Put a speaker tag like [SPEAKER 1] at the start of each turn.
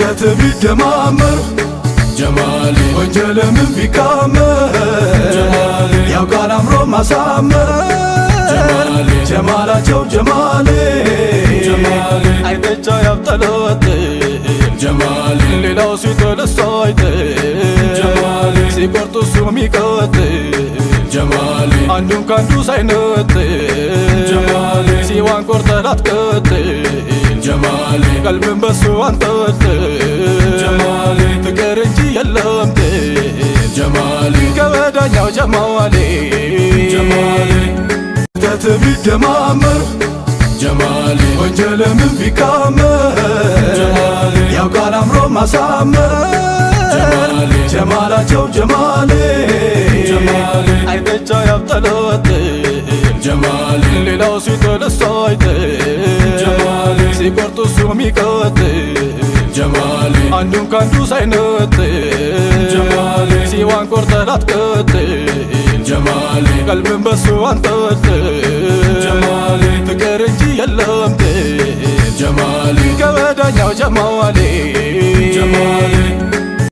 [SPEAKER 1] ስህተት ቢደማመር
[SPEAKER 2] ጀማሌ
[SPEAKER 1] ወንጀልም ቢካመር
[SPEAKER 2] ጀማሌ
[SPEAKER 1] ያውቃል አምሮ ማሳመር።
[SPEAKER 2] ጀማሌ
[SPEAKER 1] ጀማላቸው ጀማሌ
[SPEAKER 2] ጀማሌ
[SPEAKER 1] አይተቻ ያብጠለጥ
[SPEAKER 2] ጀማሌ
[SPEAKER 1] ሌላው ሲጥል እሱ አይጥል
[SPEAKER 2] ጀማሌ
[SPEAKER 1] ሲቆርጡ እሱ የሚቀጥል
[SPEAKER 2] ጀማሌ
[SPEAKER 1] አንዱን ከአንዱ ሳይነጥል
[SPEAKER 2] ጀማሌ
[SPEAKER 1] ሲዋን ቆርጠህ ላትቀጥል
[SPEAKER 2] ጀማሌ
[SPEAKER 1] ቀልብን በሱ አንጠልጥል
[SPEAKER 2] ጀማሌ
[SPEAKER 1] ፍቅር እንጂ የለም ጥል
[SPEAKER 2] ጀማሌ
[SPEAKER 1] ከወዳኛው ጀማሌ።
[SPEAKER 2] ጀማሌ
[SPEAKER 1] ስህተት ቢደማመር
[SPEAKER 2] ጀማሌ
[SPEAKER 1] ወንጀልም ቢካመር
[SPEAKER 2] ጀማሌ
[SPEAKER 1] ያውቃል አምሮ ማሳመር።
[SPEAKER 2] ጀማሌ
[SPEAKER 1] ጀማላቸው ጀማሌ
[SPEAKER 2] ጀማሌ
[SPEAKER 1] አይተቻ ያብጠለጥ
[SPEAKER 2] ጀማሌ
[SPEAKER 1] ሌላው ሲጥል እሱ አይጥል
[SPEAKER 2] ጀማሌ
[SPEAKER 1] ሲቆርጡ እሱ የሚቀጥል
[SPEAKER 2] ጀማሌ
[SPEAKER 1] አንዱን ከአንዱ ሳይነጥል
[SPEAKER 2] ጀማሌ
[SPEAKER 1] ሲዋን ቆርጠህ ላትቀጥል
[SPEAKER 2] ጀማሌ
[SPEAKER 1] ቀልብን በሱ አንጠልጥል
[SPEAKER 2] ጀማሌ
[SPEAKER 1] ፍቅር እንጂ የለም ጥል
[SPEAKER 2] ጀማሌ
[SPEAKER 1] ከወዳኛው ጀማሌ።